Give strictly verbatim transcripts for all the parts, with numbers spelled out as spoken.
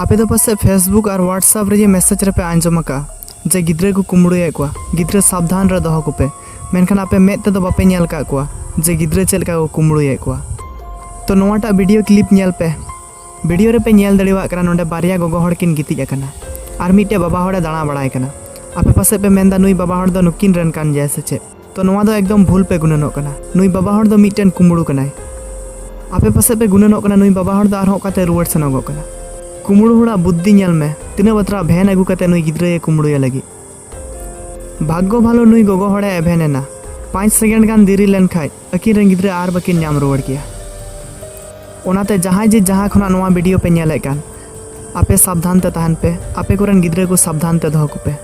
ᱟᱯᱮ ᱫᱚ ᱯᱟᱥᱮᱡ Facebook ᱟᱨ WhatsApp ᱨᱮ ᱡᱮ ᱢᱮᱥᱮᱡᱽ ᱨᱮᱯᱮ ᱟᱸᱡᱚᱢ ᱟᱠᱟᱫᱼᱟ ᱡᱮ ᱜᱤᱫᱽᱨᱟᱹ ᱠᱚ ᱠᱩᱢᱵᱽᱲᱩᱭᱮᱫ ᱠᱚᱣᱟ, ᱜᱤᱫᱽᱨᱟᱹ ᱥᱟᱵᱫᱷᱟᱱ ᱨᱮ ᱫᱚᱦᱚ ᱠᱚᱯᱮ, ᱢᱮᱱᱠᱷᱟᱱ ᱟᱯᱮ ᱢᱮᱫ ᱛᱮᱫᱚ ᱵᱟᱯᱮ ᱧᱮᱞ ᱟᱠᱟᱫ ᱠᱚᱣᱟ ᱡᱮ ᱜᱤᱫᱽᱨᱟᱹ ᱪᱮᱫ ᱞᱮᱠᱟ ᱠᱚ ᱠᱩᱢᱵᱽᱲᱩᱭᱮᱫ ᱠᱚᱣᱟ᱾ ᱛᱚ ᱱᱚᱣᱟᱴᱟᱜ ᱵᱷᱤᱰᱤᱭᱳ ᱠᱞᱤᱯ ᱧᱮᱞ ᱯᱮ᱾ ᱵᱷᱤᱰᱤᱭᱳ ᱨᱮᱯᱮ ᱧᱮᱞ ᱫᱟᱲᱮᱭᱟᱜ ᱠᱟᱱᱟ, ᱱᱚᱰᱮ ᱵᱟᱨᱭᱟ ᱜᱚᱜᱚ ᱦᱚᱲ ᱠᱤᱱ ᱜᱤᱛᱤᱡ ᱟᱠᱟᱱᱟ ᱟᱨ ᱢᱤᱫᱴᱮᱡ ᱵᱟᱵᱟ ᱦᱚᱲᱮ ᱫᱟᱬᱟ ᱵᱟᱲᱟᱭ ᱠᱟᱱᱟ᱾ ᱟᱯᱮ ᱯᱟᱥᱮᱡ ᱯᱮ ᱢᱮᱱᱫᱟ, "ᱱᱩᱭ ᱵᱟᱵᱟ ᱦᱚᱲ ᱫᱚ ᱱᱩᱠᱤᱱ ᱨᱮᱱ ᱠᱟᱱ ᱜᱮᱭᱟᱭ ᱥᱮ ᱪᱮᱫ?" ᱛᱚ ᱱᱚᱣᱟ ᱫᱚ ᱮᱠᱫᱚᱢ ᱵᱷᱩᱞ ᱯᱮ ᱜᱩᱱᱟᱹᱱᱚᱜ ᱠᱟᱱᱟ᱾ ᱱᱩᱭ ᱵᱟᱵᱟ ᱦᱚᱲ ᱫᱚ ᱢᱤᱫᱴᱮᱱ ᱠᱩᱢᱵᱽᱲᱩ ᱠᱟᱱᱟᱭ᱾ ᱟᱯᱮ ᱯᱟᱥᱮᱡ ᱯᱮ ᱜᱩᱱᱟᱹᱱᱚᱜ ᱠᱟᱱᱟ, ᱱᱩᱭ ᱵᱟᱵᱟ ᱦᱚᱲ ᱫᱚ ᱟᱨᱦᱚᱸ ᱚᱠᱟᱛᱮ ᱨᱩᱣᱟᱹᱲ ᱥᱮᱱᱚᱜᱚᱜ ᱠᱟᱱᱟ᱾ ᱠᱩᱢᱵᱽᱲᱩ ᱦᱚᱲᱟᱜ ᱵᱩᱫᱽᱫᱷᱤ ᱧᱮᱞ ᱢᱮ, ᱛᱤᱱᱟᱹᱜ ᱵᱟᱛᱨᱟᱜ ᱵᱷᱮᱱ ᱟᱹᱜᱩ ᱠᱟᱛᱮ ᱱᱩᱭ ᱜᱤᱫᱽᱨᱟᱹᱭ ᱠᱩᱢᱵᱽᱲᱩᱭᱮ ᱞᱟᱹᱜᱤᱫ᱾ ᱵᱷᱟᱜᱽᱜᱚ ᱵᱷᱟᱞᱚ ᱱᱩᱭ ᱜᱚᱜᱚ ᱦᱚᱲᱮ ᱮᱵᱷᱮᱱ ᱮᱱᱟ᱾ ᱯᱟᱸᱪ ᱥᱮᱠᱮᱱᱰ ᱜᱟᱱ ᱫᱮᱨᱤ ᱞᱮᱱᱠᱷᱟᱡ ᱟᱹᱠᱤᱱ ᱨᱮᱱ ᱜᱤᱫᱽᱨᱟᱹ ᱟᱨ ᱵᱟᱹᱠᱤᱱ ᱧᱟᱢ ᱨᱩᱣᱟᱹᱲ ᱠᱮᱭᱟ᱾ ᱚᱱᱟᱛᱮ ᱡᱟᱦᱟᱸᱭ ᱡᱮ ᱡᱟᱦᱟᱸ ᱠᱷᱚᱱᱟᱜ ᱱᱚᱣᱟ ᱵᱷᱤᱰᱤᱭᱳ ᱯᱮ ᱧᱮᱞᱮᱫ ᱠᱟᱱ, ᱟᱯᱮ ᱥᱟᱵᱫᱷᱟᱱ ᱛᱮ ᱛᱟᱦᱮᱱ ᱯᱮ, ᱟᱯᱮ ᱠᱚᱨᱮᱱ ᱜᱤᱫᱽᱨᱟᱹ ᱠᱚ ᱥᱟᱵᱫᱷᱟᱱ ᱛᱮ ᱫᱚᱦᱚ ᱠᱚᱯᱮ᱾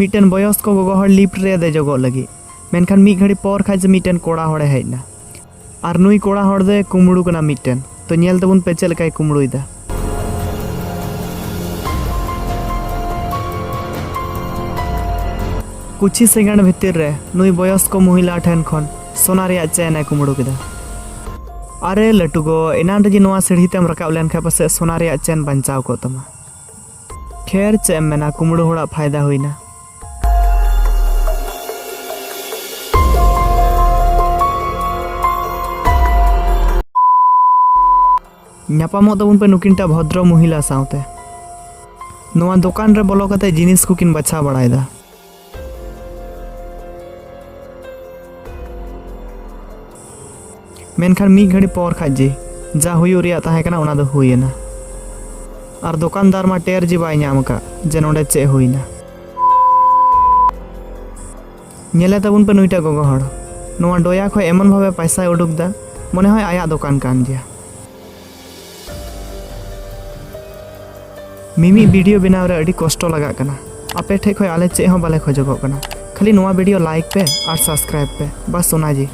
ᱢᱤᱫᱴᱮᱱ ᱵᱚᱭᱚᱥᱠᱚ ᱜᱚᱜᱚ ᱦᱚᱲ ᱞᱤᱯᱷᱴ ᱨᱮ ᱫᱮᱡᱚᱜᱚᱜ ᱞᱟᱹᱜᱤᱫ, ᱢᱮᱱᱠᱷᱟᱱ ᱢᱤᱫ ᱜᱷᱟᱹᱲᱤ ᱯᱚᱨ ᱠᱷᱟᱡ ᱡᱮ ᱢᱤᱫᱴᱮᱱ ᱠᱚᱲᱟ ᱦᱚᱲᱮ ᱦᱮᱡ ᱮᱱᱟ᱾ ᱟᱨ ᱱᱩᱭ ᱠᱚᱲᱟ ᱦᱚᱲ ᱫᱚᱭ ᱠᱩᱢᱵᱽᱲᱩ ᱠᱟᱱᱟ ᱢᱤᱫᱴᱮᱱ᱾ ᱛᱚ ᱧᱮᱞ ᱛᱟᱵᱚᱱ ᱯᱮ ᱪᱮᱫ ᱞᱮᱠᱟᱭ ᱠᱩᱢᱵᱽᱲᱩᱭᱮᱫᱟ᱾ ᱠᱩᱪᱷᱤ ᱥᱮᱠᱮᱱᱰ ᱵᱷᱤᱛᱤᱨ ᱨᱮ ᱱᱩᱭ ᱵᱚᱭᱚᱥᱠᱚ ᱢᱚᱦᱤᱞᱟ ᱴᱷᱮᱱ ᱠᱷᱚᱱ ᱥᱚᱱᱟ ᱨᱮᱭᱟᱜ ᱪᱮᱱ ᱮ ᱠᱩᱢᱵᱽᱲᱩ ᱠᱮᱫᱟ᱾ ᱟᱨᱮ ᱞᱟᱹᱴᱩ ᱜᱚ, ᱮᱱᱟᱱ ᱨᱮᱜᱮ ᱱᱚᱣᱟ ᱥᱤᱲᱦᱤ ᱛᱮᱢ ᱨᱟᱠᱟᱵ ᱞᱮᱱᱠᱷᱟᱱ ᱯᱟᱥᱮᱡ ᱥᱚᱱᱟ ᱨᱮᱭᱟᱜ ᱪᱮᱱ ᱵᱟᱧᱪᱟᱣ ᱠᱚᱜ ᱛᱟᱢᱟ᱾ ᱠᱷᱮᱨ, ᱪᱮᱫ ᱮᱢ ᱢᱮᱱᱟ, ᱠᱩᱢᱵᱽᱲᱩ ᱦᱚᱲᱟᱜ ᱯᱷᱟᱭᱫᱟ ᱦᱩᱭᱱᱟ᱾ ᱧᱟᱯᱟᱢᱚᱜ ᱛᱟᱵᱚᱱ ᱯᱮ ᱱᱩᱠᱤᱱ ᱴᱟᱜ ᱵᱷᱚᱫᱨᱚ ᱢᱚᱦᱤᱞᱟ ᱥᱟᱶᱛᱮ᱾ ᱱᱚᱣᱟ ᱫᱚᱠᱟᱱ ᱨᱮ ᱵᱚᱞᱚ ᱠᱟᱛᱮ ᱡᱤᱱᱤᱥ ᱠᱚᱠᱤᱱ ᱵᱟᱪᱷᱟᱣ ᱵᱟᱲᱟᱭᱮᱫᱟ᱾ ᱢᱮᱱᱠᱷᱟᱱ ᱢᱤᱫ ᱜᱷᱟᱹᱲᱤ ᱯᱚᱨ ᱠᱷᱟᱡ ᱡᱮ ᱡᱟ ᱦᱩᱭᱩᱜ ᱨᱮᱭᱟᱜ ᱛᱟᱦᱮᱸ ᱠᱟᱱᱟ, ᱚᱱᱟ ᱫᱚ ᱦᱩᱭ ᱮᱱᱟ᱾ ᱟᱨ ᱫᱚᱠᱟᱱᱫᱟᱨ ᱢᱟ ᱴᱮᱨ ᱡᱮ ᱵᱟᱭ ᱧᱟᱢ ᱟᱠᱟᱫ ᱡᱮ ᱱᱚᱰᱮ ᱪᱮᱫ ᱦᱩᱭᱱᱟ᱾ ᱧᱮᱞᱮ ᱛᱟᱵᱚᱱ ᱯᱮ ᱱᱩᱭᱴᱟᱜ ᱜᱚᱜᱚ ᱦᱚᱲ, ᱱᱚᱣᱟ ᱰᱚᱭᱟ ᱠᱷᱚᱡ ᱮᱢᱚᱱ ᱵᱷᱟᱵᱮ ᱯᱟᱭᱥᱟᱭ ᱩᱰᱩᱠ ᱫᱟ, ᱢᱚᱱᱮ ᱦᱚᱭ ᱟᱭᱟᱜ ᱫᱚᱠᱟᱱ ᱠᱟᱱ ᱜᱮᱭᱟ᱾ ᱢᱤᱢᱤᱫ ᱵᱷᱤᱰᱤᱭᱳ ᱵᱮᱱᱟᱣ ᱨᱮ ᱟᱹᱰᱤ ᱠᱚᱥᱴᱚ ᱞᱟᱜᱟᱜ ᱠᱟᱱᱟ᱾ ᱟᱯᱮ ᱴᱷᱮᱡ ᱠᱷᱚᱡ ᱟᱞᱮ ᱪᱮᱫ ᱦᱚᱸ ᱵᱟᱞᱮ ᱠᱷᱚᱡᱚᱜᱚᱜ ᱠᱟᱱᱟ, ᱠᱷᱟᱹᱞᱤ ᱱᱚᱣᱟ ᱵᱷᱤᱰᱤᱭᱳ ᱞᱟᱭᱤᱠ ᱯᱮ ᱟᱨ ᱥᱟᱵᱥᱠᱨᱟᱭᱤᱵ ᱯᱮ, ᱵᱟᱥ ᱚᱱᱟᱜᱮ᱾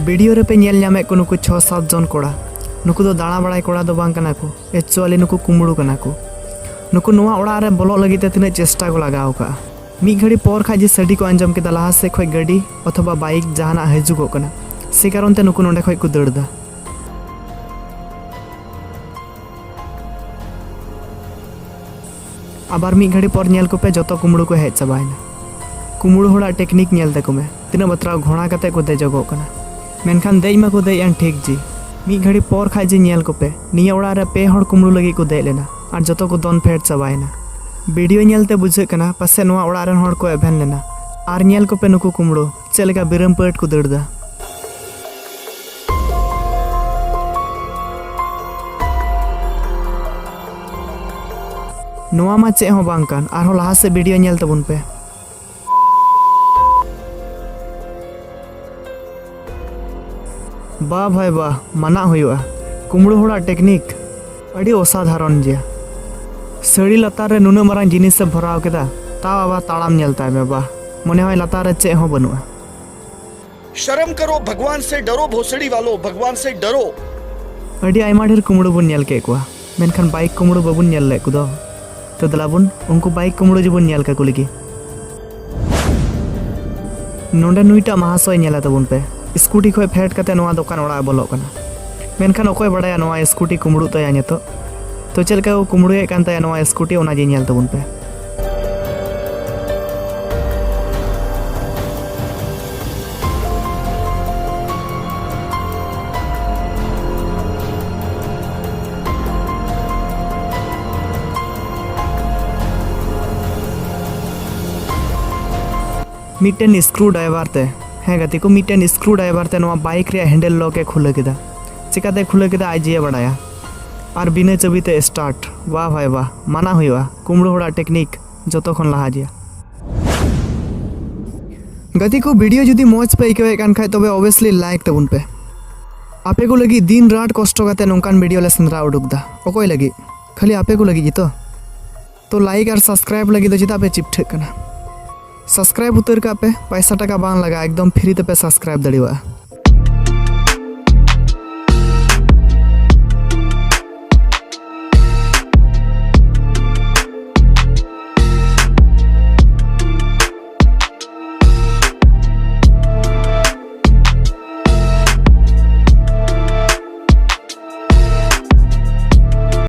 ᱵᱷᱤᱰᱤᱭᱳ ᱨᱮᱯᱮ ᱧᱮᱞ ᱧᱟᱢᱮᱫ ᱠᱚ ᱱᱩᱠᱩ ᱪᱷᱚ ᱥᱟᱛ ᱡᱚᱱ ᱠᱚᱲᱟ, ᱱᱩᱠᱩ ᱫᱚ ᱫᱟᱬᱟ ᱵᱟᱲᱟᱭ ᱠᱚᱲᱟ ᱫᱚ ᱵᱟᱝ ᱠᱟᱱᱟ ᱠᱚ, actually ᱱᱩᱠᱩ ᱠᱩᱢᱵᱽᱲᱩ ᱠᱟᱱᱟ ᱠᱚ᱾ ᱱᱩᱠᱩ ᱱᱚᱣᱟ ᱚᱲᱟᱜ ᱨᱮ ᱵᱚᱞᱚᱜ ᱞᱟᱹᱜᱤᱫ ᱛᱮ ᱛᱤᱱᱟᱹᱜ ᱪᱮᱥᱴᱟ ᱠᱚ ᱞᱟᱜᱟᱣ ᱠᱟᱜᱼᱟ᱾ ᱢᱤᱫ ᱜᱷᱟᱹᱲᱤ ᱯᱚᱨ ᱠᱷᱟᱡ ᱡᱮ ᱥᱟᱰᱮ ᱠᱚ ᱟᱸᱡᱚᱢ ᱠᱮᱫᱟ, ᱞᱟᱦᱟ ᱥᱮᱫ ᱠᱷᱚᱡ ᱜᱟᱹᱰᱤ ᱚᱛᱷᱚᱵᱟ ᱵᱟᱭᱤᱠ ᱡᱟᱦᱟᱱᱟᱜ ᱦᱤᱡᱩᱜᱚᱜ ᱠᱟᱱᱟ, ᱥᱮ ᱠᱟᱨᱚᱱ ᱛᱮ ᱱᱩᱠᱩ ᱱᱚᱸᱰᱮ ᱠᱷᱚᱡ ᱠᱚ ᱫᱟᱹᱲ ᱫᱟ᱾ ᱟᱵᱟᱨ ᱢᱤᱫ ᱜᱷᱟᱹᱲᱤ ᱯᱚᱨ ᱧᱮᱞ ᱠᱚᱯᱮ, ᱡᱚᱛᱚ ᱠᱩᱢᱵᱽᱲᱩ ᱠᱚ ᱦᱮᱡ ᱪᱟᱵᱟᱭᱮᱱᱟ᱾ ᱠᱩᱢᱵᱽᱲᱩ ᱦᱚᱲᱟᱜ ᱴᱮᱠᱱᱤᱠ ᱧᱮᱞ ᱛᱟᱠᱚ ᱢᱮ, ᱛᱤᱱᱟᱹᱜ ᱵᱟᱛᱨᱟᱣ ᱜᱷᱚᱲᱟ ᱠᱟᱛᱮ ᱠᱚ ᱫᱮᱡᱚᱜᱚᱜ ᱠᱟᱱᱟ᱾ ᱢᱮᱱᱠᱷᱟᱱ ᱫᱮᱡ ᱢᱟᱠᱚ ᱫᱮᱡ ᱮᱱ ᱴᱷᱤᱠ ᱡᱤ, ᱢᱤᱫ ᱜᱷᱟᱹᱲᱤ ᱯᱚᱨ ᱠᱷᱟᱡ ᱡᱮ ᱧᱮᱞ ᱠᱚᱯᱮ, ᱱᱤᱭᱟᱹ ᱚᱲᱟᱜ ᱨᱮ ᱯᱮ ᱦᱚᱲ ᱠᱩᱢᱵᱽᱲᱩ ᱞᱟᱹᱜᱤᱫ ᱠᱚ ᱫᱮᱡ ᱞᱮᱱᱟ ᱟᱨ ᱡᱚᱛᱚ ᱠᱚ ᱫᱚᱱ ᱯᱷᱮᱰ ᱪᱟᱵᱟᱭᱮᱱᱟ᱾ ᱵᱷᱤᱰᱤᱭᱳ ᱧᱮᱞᱛᱮ ᱵᱩᱡᱷᱟᱹᱜ ᱠᱟᱱᱟ ᱯᱟᱥᱮᱡ ᱱᱚᱣᱟ ᱚᱲᱟᱜ ᱨᱮᱱ ᱦᱚᱲ ᱠᱚ ᱮᱵᱷᱮᱱ ᱞᱮᱱᱟ᱾ ᱟᱨ ᱧᱮᱞ ᱠᱚᱯᱮ ᱱᱩᱠᱩ ᱠᱩᱢᱵᱽᱲᱩ ᱪᱮᱫ ᱞᱮᱠᱟ ᱵᱤᱨᱟᱹᱢ ᱯᱟᱹᱴ ᱠᱚ ᱫᱟᱹᱲ ᱫᱟ᱾ ᱱᱚᱣᱟ ᱢᱟ ᱪᱮᱫ ᱦᱚᱸ ᱵᱟᱝ ᱠᱟᱱ, ᱟᱨᱦᱚᱸ ᱞᱟᱦᱟ ᱥᱮᱫ ᱵᱷᱤᱰᱤᱭᱳ ᱧᱮᱞ ᱛᱟᱵᱚᱱ ᱯᱮ᱾ ᱵᱟ ᱵᱷᱟᱭ ᱵᱟ, ᱢᱟᱱᱟᱜ ᱦᱩᱭᱩᱜᱼᱟ᱾ ᱠᱩᱢᱵᱽᱲᱩ ᱦᱚᱲᱟᱜ ᱴᱮᱠᱱᱤᱠ ᱟᱹᱰᱤ ᱚᱥᱟᱫᱷᱟᱨᱚᱱ ᱜᱮᱭᱟ᱾ ᱥᱟᱹᱲᱤ ᱞᱟᱛᱟᱨ ᱨᱮ ᱱᱩᱱᱟᱹᱜ ᱢᱟᱨᱟᱝ ᱡᱤᱱᱤᱥ ᱮ ᱵᱷᱚᱨᱟᱣ ᱠᱮᱫᱟ, ᱛᱟᱣ ᱟᱵᱟᱨ ᱛᱟᱲᱟᱢ ᱧᱮᱞ ᱛᱟᱭ ᱢᱮ, ᱵᱟ, ᱢᱚᱱᱮ ᱦᱚᱭ ᱞᱟᱛᱟᱨ ᱨᱮ ᱪᱮᱫ ᱦᱚᱸ ᱵᱟᱹᱱᱩᱜᱼᱟ᱾ शर्म करो, भगवान से डरो, भोसड़ी वालों, भगवान से डरो। ᱟᱹᱰᱤ ᱟᱭᱢᱟ ᱰᱷᱮᱨ ᱠᱩᱢᱵᱽᱲᱩ ᱵᱚᱱ ᱧᱮᱞ ᱠᱮᱫ ᱠᱚᱣᱟ, ᱢᱮᱱᱠᱷᱟᱱ ᱵᱟᱭᱤᱠ ᱠᱩᱢᱵᱽᱲᱩ ᱵᱟᱵᱚᱱ ᱧᱮᱞ ᱞᱮᱫ ᱠᱚᱫᱚ᱾ ᱛᱚ ᱫᱮᱞᱟ ᱵᱚᱱ ᱩᱱᱠᱩ ᱵᱟᱭᱤᱠ ᱠᱩᱢᱵᱽᱲᱩ ᱡᱮᱵᱚᱱ ᱧᱮᱞ ᱠᱟᱠᱚ ᱞᱮᱜᱮ᱾ ᱱᱚᱰᱮ ᱱᱩᱭᱴᱟᱜ ᱢᱟᱦᱟᱥᱚᱭ ᱧᱮᱞᱮ ᱛᱟᱵᱚᱱ ᱯᱮ, ᱥᱠᱩᱴᱤ ᱠᱷᱚᱡ ᱯᱷᱮᱰ ᱠᱟᱛᱮ ᱱᱚᱣᱟ ᱫᱚᱠᱟᱱ ᱚᱲᱟᱜ ᱮ ᱵᱚᱞᱚᱜ ᱠᱟᱱᱟ᱾ ᱢᱮᱱᱠᱷᱟᱱ ᱚᱠᱚᱭ ᱵᱟᱰᱟᱭᱟ ᱱᱚᱣᱟ ᱥᱠᱩᱴᱤ ᱠᱩᱢᱵᱽᱲᱩᱜ ᱛᱟᱭᱟ ᱱᱤᱛᱚᱜ᱾ ᱛᱚ ᱪᱮᱫ ᱞᱮᱠᱟ ᱠᱚ ᱠᱩᱢᱵᱽᱲᱩᱭᱮᱫ ᱠᱟᱱ ᱛᱟᱭᱟ ᱱᱚᱣᱟ ᱥᱠᱩᱴᱤ, ᱚᱱᱟ ᱡᱮ ᱧᱮᱞ ᱛᱟᱵᱚᱱ ᱯᱮ᱾ ᱢᱤᱫᱴᱮᱱ ᱥᱠᱨᱩ ᱰᱟᱭᱵᱷᱟᱨ ᱛᱮ, ᱦᱮᱸ ᱜᱟᱛᱮ ᱠᱚ, ᱢᱤᱫᱴᱮᱱ ᱥᱠᱨᱩ ᱰᱟᱭᱵᱷᱟᱨ ᱛᱮ ᱱᱚᱣᱟ ᱵᱟᱭᱤᱠ ᱨᱮᱭᱟᱜ ᱦᱮᱱᱰᱮᱞ ᱞᱚᱠ ᱮ ᱠᱷᱩᱞᱟᱹ ᱠᱮᱫᱟ᱾ ᱪᱮᱠᱟᱛᱮ ᱠᱷᱩᱞᱟᱹ ᱠᱮᱫᱟ ᱟᱡ ᱡᱮ ᱵᱟᱲᱟᱭᱟ᱾ ᱟᱨ ᱵᱤᱱᱟᱹ ᱪᱟᱹᱵᱤ ᱛᱮ ᱥᱴᱟᱨᱴ᱾ ᱵᱟ ᱵᱷᱟᱭ ᱵᱟ, ᱢᱟᱱᱟ ᱦᱩᱭᱩᱜᱼᱟ, ᱠᱩᱢᱵᱽᱲᱩ ᱦᱚᱲᱟᱜ ᱴᱮᱠᱱᱤᱠ ᱡᱚᱛᱚ ᱠᱷᱚᱱ ᱞᱟᱦᱟ ᱜᱮᱭᱟ᱾ ᱜᱟᱛᱮ ᱠᱚ, ᱵᱷᱤᱰᱤᱭᱳ ᱡᱩᱫᱤ ᱢᱚᱡᱽ ᱯᱮ ᱟᱹᱭᱠᱟᱹᱣᱮᱫ ᱠᱟᱱ ᱠᱷᱟᱡ, ᱛᱚᱵᱮ ᱚᱵᱤᱭᱟᱥᱞᱤ ᱞᱟᱭᱤᱠ ᱛᱟᱵᱚᱱ ᱯᱮ᱾ ᱟᱯᱮ ᱠᱚ ᱞᱟᱹᱜᱤᱫ ᱫᱤᱱ ᱨᱟᱛ ᱠᱚᱥᱴᱚ ᱠᱟᱛᱮ ᱱᱚᱝᱠᱟᱱ ᱵᱷᱤᱰᱤᱭᱳ ᱞᱮ ᱥᱮᱸᱫᱽᱨᱟ ᱩᱰᱩᱠ ᱫᱟ᱾ ᱚᱠᱚᱭ ᱞᱟᱹᱜᱤᱫ? ᱠᱷᱟᱹᱞᱤ ᱟᱯᱮ ᱠᱚ ᱞᱟᱹᱜᱤᱫ ᱜᱮᱛᱚ᱾ ᱛᱚ ᱞᱟᱭᱤᱠ ᱟᱨ ᱥᱟᱵᱥᱠᱨᱟᱭᱤᱵ ᱞᱟᱹᱜᱤᱫ ᱫᱚ ᱪᱮᱫᱟᱜ ᱯᱮ ᱪᱤᱯᱴᱷᱟᱹᱜ ᱠᱟᱱᱟ? ᱥᱟᱵᱥᱠᱨᱟᱭᱤᱵ ᱩᱛᱟᱹᱨ ᱠᱟᱜ ᱯᱮ, ᱯᱟᱭᱥᱟ ᱴᱟᱠᱟ ᱵᱟᱝ ᱞᱟᱜᱟᱜᱼᱟ, ᱮᱠᱫᱚᱢ ᱯᱷᱨᱤ ᱛᱮᱯᱮ ᱥᱟᱵᱥᱠᱨᱟᱭᱤᱵ ᱫᱟᱲᱮᱭᱟᱜᱼᱟ᱾